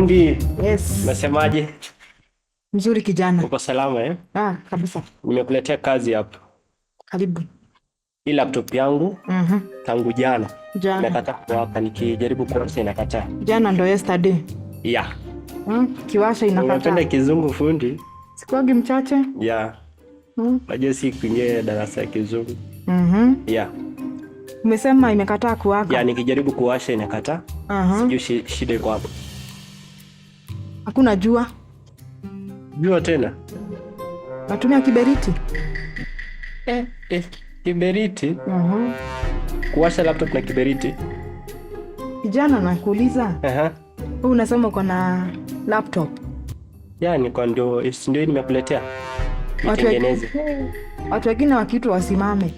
Fundi. Yes. Nasemaje? Mzuri kijana. Uko salama eh? Ah, kabisa. Nimekuletea kazi hapa. Karibu. Hii laptop yangu tangu jana Jana. inakataa kuwaka, nikijaribu kuwasha inakataa. Jana ndo yesterday. Yeah. Kiwasha inakataa. Unapenda kizungu, fundi? Sikuagi mchache. Yeah. Najua si kuingia darasa ya kizungu. Yeah. Umesema imekataa kuwaka. Yeah, nikijaribu kuwasha inakataa. Sijui shida iko hapo. Hakuna jua. Jua tena? Natumia kiberiti. Eh, eh, kiberiti? Kuwasha laptop na kiberiti? Kijana, nakuuliza. Wewe unasema uko na laptop. Yeah, niko ndio nimekuletea. Nitengeneze. Watu wengine wakiitwa wasimame,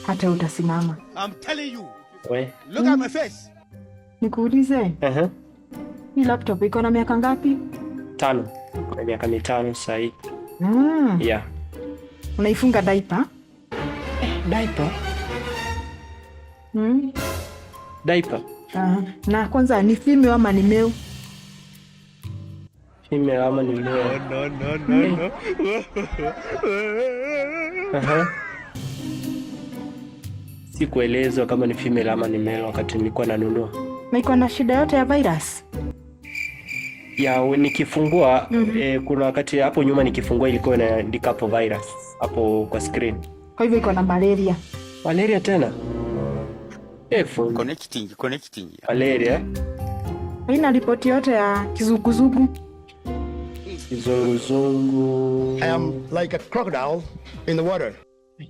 hata utasimama. I'm telling you. We. Look at my face. Nikuulize. Hii laptop iko na miaka ngapi? 5. Kwa miaka 5 sasa hivi. Yeah. Unaifunga diaper? Diaper? Diaper? Na kwanza ni female ama ni male? Female ama ni male? No, no, no, no. Sikuelezwa kama ni female ama ni male wakati nilikuwa nanunua. Na iko na shida yote ya virus? Ya, nikifungua, kuna wakati hapo nyuma nikifungua ilikuwa inaandika hapo virus hapo kwa screen. Kwa hivyo iko na malaria. Malaria tena? Fundi. Connecting, connecting. Malaria? Haina ripoti yote ya kizunguzungu? Kizunguzungu. I am like a crocodile in the water.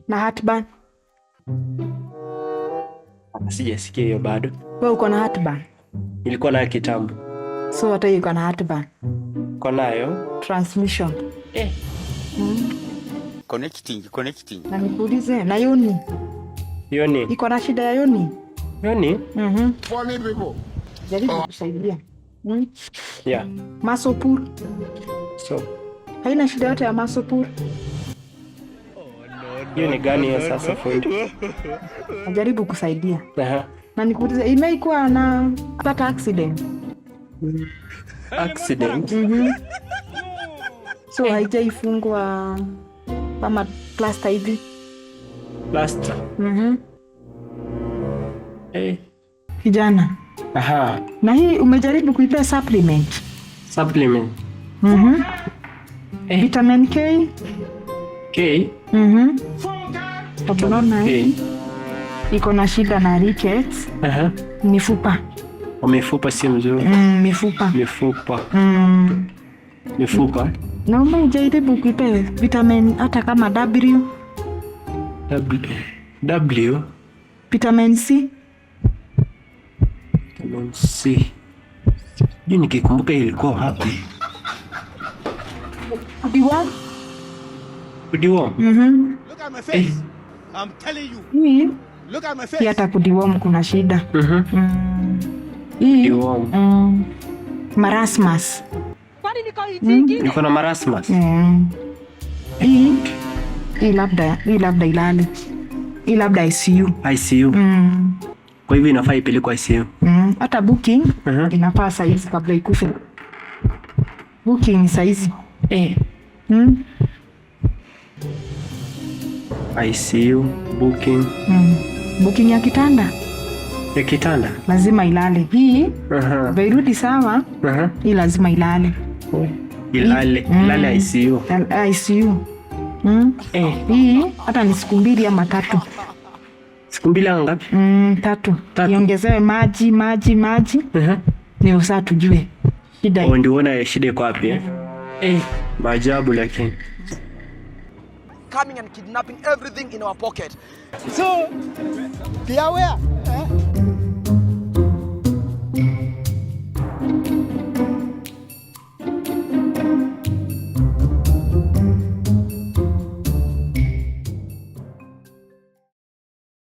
Na heartburn? Sijasikia hiyo bado. Wewe uko na heartburn? Nilikuwa nayo kitambo. So hata hiyo iko na heartburn. Uko nayo? Transmission. Connecting, connecting. Na nikuulize, na yoni? Yoni. Iko na shida ya yoni? Yoni? Funny people. Jaribu kusaidia. Yeah. Muscle pull. So, Haina shida yote ya muscle pull. Hiyo ni gani hiyo sasa, fundi? Najaribu kusaidia. Na nikuulize, imeikuwa na pata accident? Accident? So haijaifungwa kama plaster hivi? Plaster? Kijana. Na hii umejaribu kuipea supplement? Supplement. Vitamin K? K? Unaona K. hii iko na shida na rickets. Mifupa. O, mifupa si mzuri. Mifupa. Mifupa. Mifupa. Na umejaribu kuipea vitamin hata kama W? W. W. Vitamin C? Vitamin C. Sijui nikikumbuka ilikuwa wapi. Deworm? Kudeworm? Look at my face. I'm telling you. Hii Look at my hii face. hata kudeworm kuna shida. Hii Deworm. Marasmus. Niko na marasmus. Hii labda ilale. Hii labda ICU. ICU. Kwa hivyo inafaa ipelekwe ICU. Hata booking inafaa saizi kabla ikufe. Booking saizi. ICU booking. Booking ya kitanda. Ya kitanda. Lazima ilale. Hii vairudi sawa, hii lazima ilale. Ilale, ilale ICU. ICU. Hii hata ni siku 2 ama 3. Siku 2 ama ngapi? 3. 3. Iongezewe maji, maji, maji. Ni usaa tujue shida. Oh, ndio uone shida iko wapi eh? Maajabu lakini. Coming and kidnapping everything in our pocket. So, be aware.